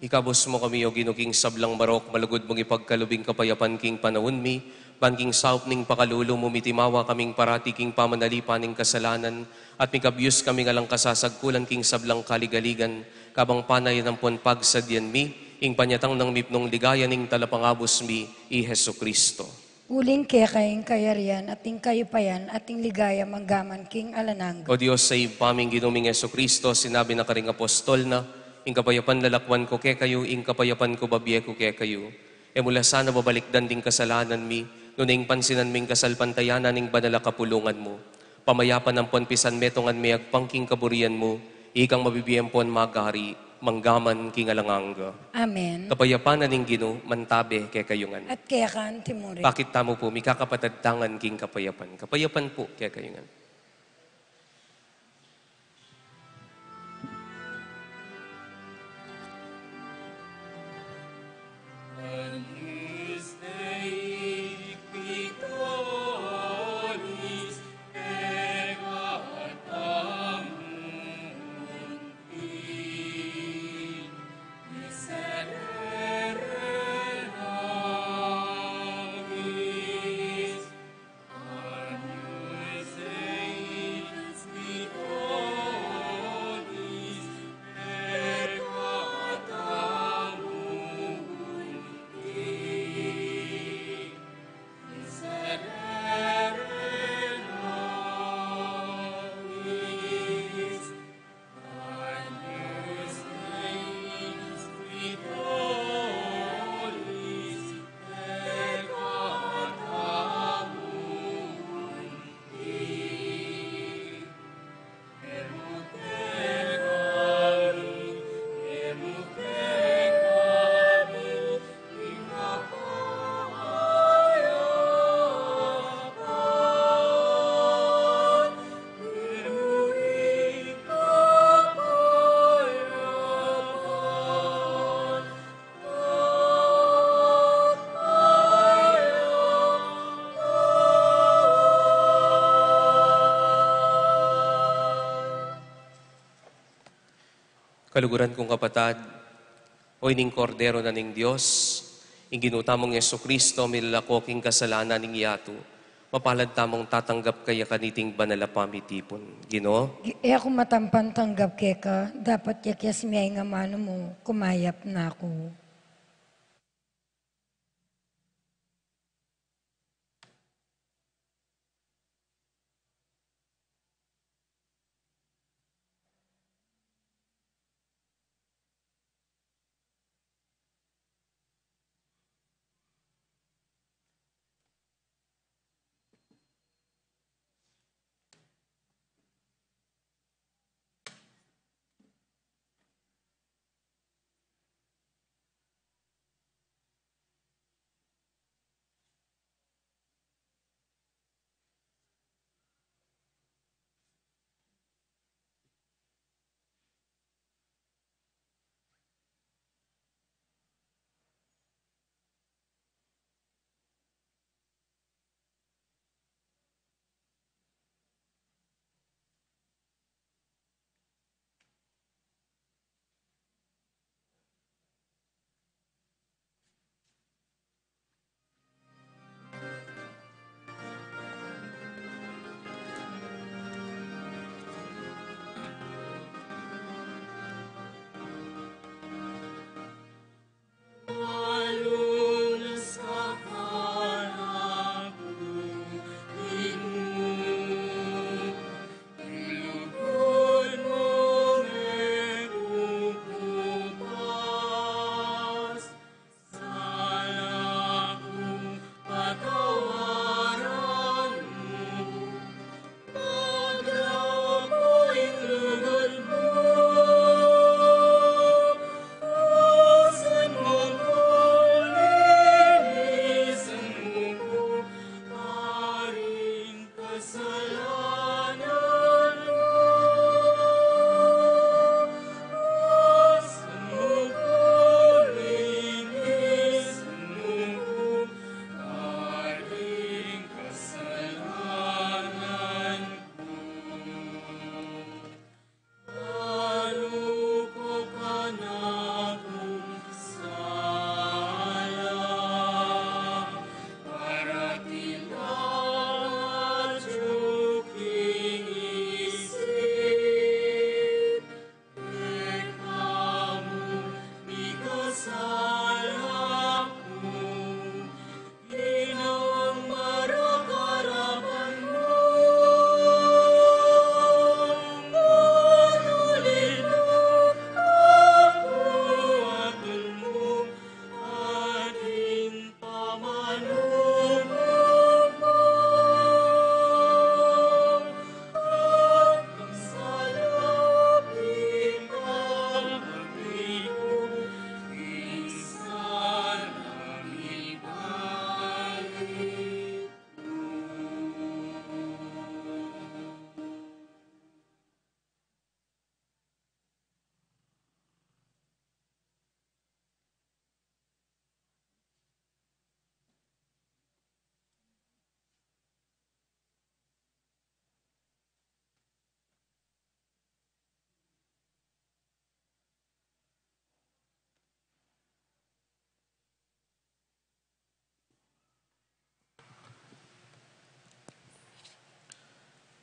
Ikabus mu kami, O Ginu, king sablang marok, malugud mung ipagkalub ing kapayapan king panaun mi, ban king saup ning pakalulu mu mitimawa kaming parati king pamanalipan ning kasalanan, at mikabus kami ngan alang kasasagkulan king sablang kaligaligan, kabang panayan ampon pagsadyan mi ing panyatang nang mipnung ligaya ning Talapangabus mi, i Jesucristo. Uling keka ing kayarian, at ing kayupayan, at ing ligaya, manggaman king alang angga. O Dios a Ibpa ming Ginu ming Jesucristo, sinabi na karing apostol na, ing kapayapan lalakwan ku kekayu, ing kapayapan ku babie ku kekayu. E mu la sana babalikdan ding kasalanan mi, nune ing pansinan ming kasalpantayanan ning banal a kapulungan mu. Pamayapan ampon pisanmetungan me agpang king kaburian mu, ikang mabibie ampon magari, manggaman king alang angga. Amen. Kapayapan na ning Ginu, mantabe kekayu ngan. At keka antimurin. Pakit tamu pu, mikakapatad tangan king kapayapan. Kapayapan pu kekayu ngan. Kaluguran kung kapatad, o ining Kordero na ning Dios, ing Ginu tamung Jesucristo, milako king kasalanan ning yatu. Mapalad tamung tatanggap kaya kaniting banal a pamitipun. Ginu, e aku matampang tanggap keka, dapot yakyas me ing amanu mu, kumayap na ku.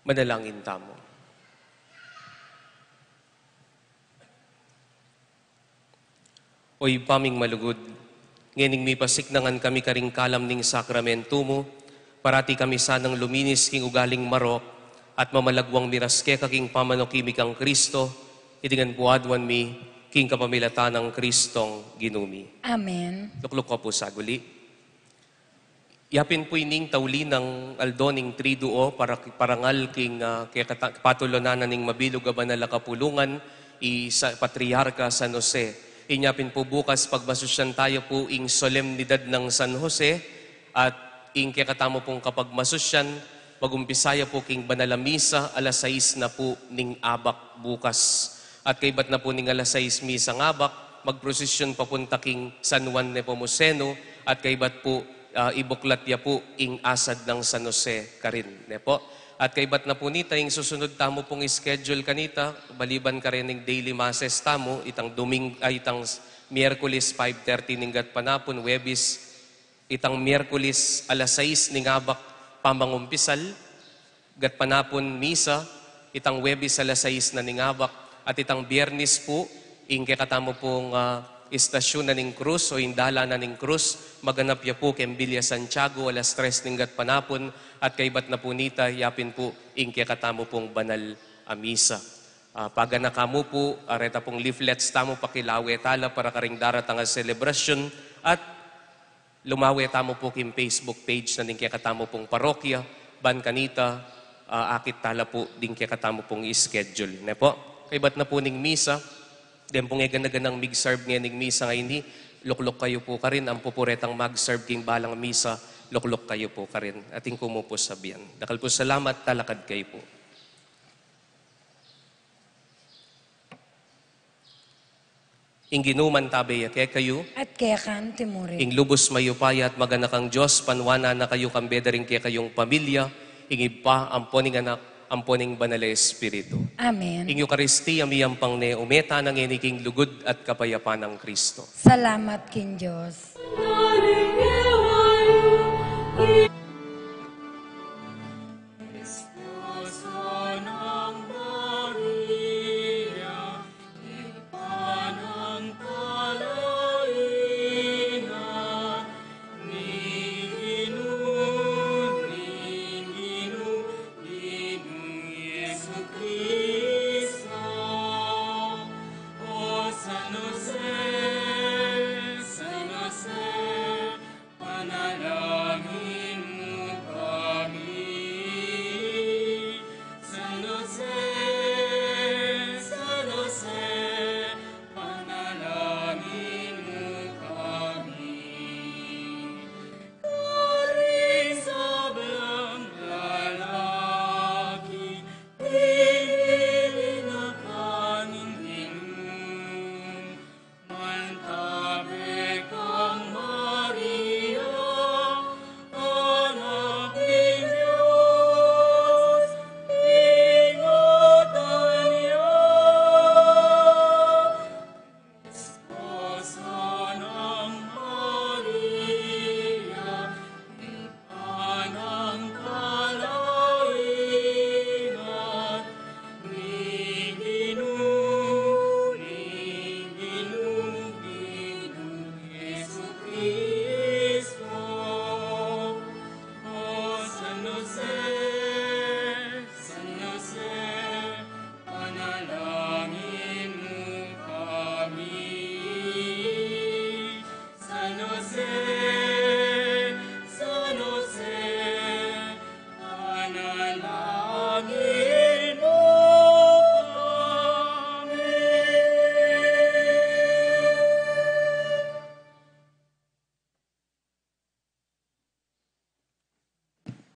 Manalangin tamu. O Ibpa ming malugud, ngening mipasiknangan kami karing kalam ning sakramentu mu, parati kami sanang luminis king ugaling marok at mamalagwang miras keka king pamanuki mi kang Kristo, iti ngan pu aduan mi king kapamilatan nang Kristong Ginu mi. Amen. Lukluk ko pu saguli. Yapin pu ining tauli nang aldo ning Triduo para, parangal king, ah, kekata-, patulunan na ning mabilug a banal a kapulungan, i sa-, Patriarka San Jose. Inya pin pu bukas pagmasusyan tayu pu ing solemnidad nang San Jose, at ing kekatamu pung kapagmasusyan, mag-umpisa ya pu king banal a misa, alas sais na pu ning abak bukas. At kaybat na pu ning alas sais misang abak, magprosesyon papunta king San Juan Nepomuceno, at kaybat pu ah, ibuklat ya pu ing asad nang San Jose karin, ne po? At kaybat na pu nita, ing susunod tamu pung schedule kanita, baliban karin ning daily masses tamu, itang Doming-, ay, itang Miyerkules five thirty ning gatpanapun, Huwebes, itang Miyerkules alas sais ning abak pamangumpisal, gatpanapun misa, itang Huwebes alas sais na ning abak, at itang Biyernes pu, ing kekatamu pung, ah, istasyunan ning krus o ing dalanan ning krus, maganap ya pu keng Villa Santiago alas tres ning gatpanapun, at kaybat na pu nita, yapin pu ing kekatamu pung banal a misa. Ah, paganaka mu pu, ah, reta pung leaflets tamu, pakilawe tala para karing daratang a selebrasyun, at lumawe tamu pu king Facebook page na ning kekatamu pung parokya, ban kanita, ah, akit tala pu ding kekatamu pung schedule, ne po? Kaybat na pu ning misa, den pung e gana-ganang mig-serve ngening misa ngeni, lukluk kayu pu karin, ampo pu retang mag-serve king balang misa, lukluk kayu pu karin. Atin ku mu pu sabian. Dakal pung salamat, talakad kayu pu. Ing Ginu mantabe ya kekayu. At keka mu rin. Ing lubus mayupaya at maganakang Dios, panuanan na kayu kambe da ring kekayung pamilya, ing Ibpa, ampo ning Anak, ampo ning Banal a Espiritu. Amen. Ing Eukaristiya miyampang ne, ume tana ngeni king lugud at kapayapan nang Kristo. Salamat king Dios.